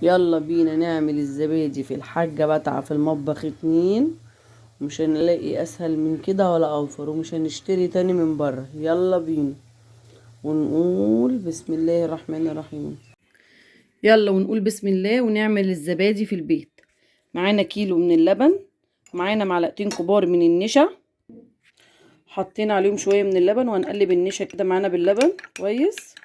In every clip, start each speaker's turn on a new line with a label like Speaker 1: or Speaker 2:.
Speaker 1: يلا بينا نعمل الزبادي في الحاجة بتعة في المطبخ 2. مش هنلاقي اسهل من كده ولا اوفر، ومش هنشتري تاني من بره. يلا بينا ونقول بسم الله الرحمن الرحيم. يلا ونقول بسم الله ونعمل الزبادي في البيت. معانا كيلو من اللبن، معانا معلقتين كبار من النشا، حطينا عليهم شوية من اللبن، وهنقلب النشا كده معانا باللبن كويس.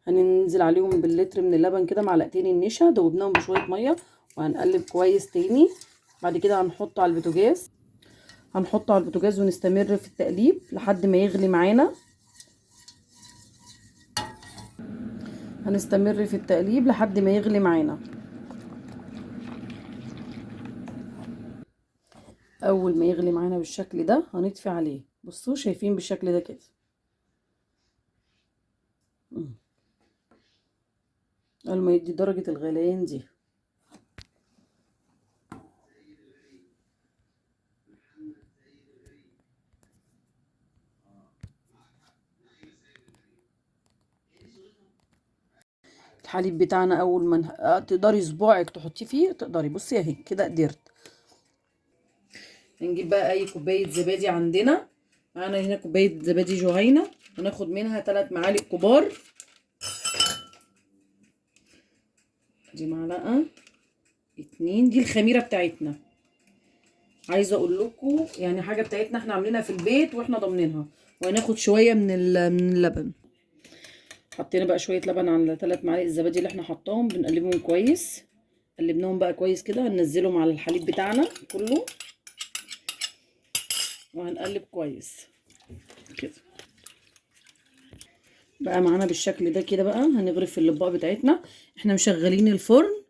Speaker 1: هننزل عليهم باللتر من اللبن كده معلقتين النشا، دوبناهم بشوية مية، وهنقلب كويس تاني. بعد كده هنحطه على البوتاجاز، هنحطه على البوتاجاز ونستمر في التقليب لحد ما يغلي معانا. هنستمر في التقليب لحد ما يغلي معانا. اول ما يغلي معانا بالشكل ده هنطفي عليه. بصوا شايفين بالشكل ده كده، اول ما يدي درجة الغليان دي. الحليب بتاعنا اول ما تقدري صباعك تحطيه فيه تقدري. بصي اهي كده قدرت. نجيب بقى اي كوباية زبادي عندنا، معانا هنا كوباية زبادي جهينة، هناخد منها 3 معالق كبار. دي معلقه، 2، دي الخميره بتاعتنا. عايزه اقول لكم يعني حاجة بتاعتنا احنا عاملينها في البيت واحنا ضامنينها. وهناخد شوية من اللبن. حطينا بقى شوية لبن على 3 معالق الزبادي اللي احنا حطاهم، بنقلبهم كويس. قلبناهم بقى كويس كده، هننزلهم على الحليب بتاعنا كله وهنقلب كويس كده. بقى معانا بالشكل ده كده. بقى هنغرف في الاطباق بتاعتنا. احنا مشغلين الفرن،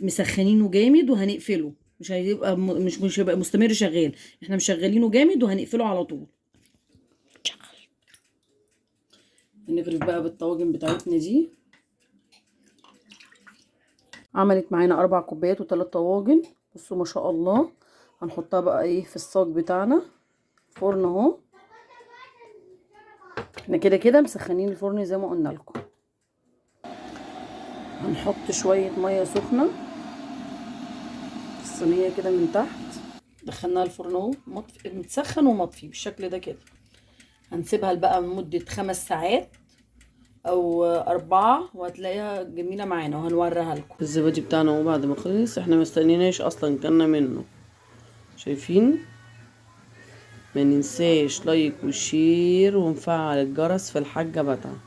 Speaker 1: مسخنينه جامد وهنقفله. مش هيبقى مش هيبقى مستمر شغال، احنا مشغلينه جامد وهنقفله على طول. هنغرف بقى بالطواجن بتاعتنا دي. عملت معانا 4 كوبايات و3 طواجن. بصوا ما شاء الله. هنحطها بقى ايه في الصاج بتاعنا، فرن اهو. احنا كده كده مسخنين الفرن زي ما قلنا لكم. هنحط شوية مية سخنة في الصينية كده من تحت. دخلناها الفرن اهو متسخن ومطفي بالشكل ده كده. هنسيبها بقى لمدة 5 ساعات او 4، وهتلاقيها جميلة معانا وهنوريها لكم. الزبادي بتاعنا اهو بعد ما خلص، احنا ما استنيناش اصلا، كلنا منه. شايفين؟ ما ننساش like و share ونفعل الجرس في الحاجة بتاعه.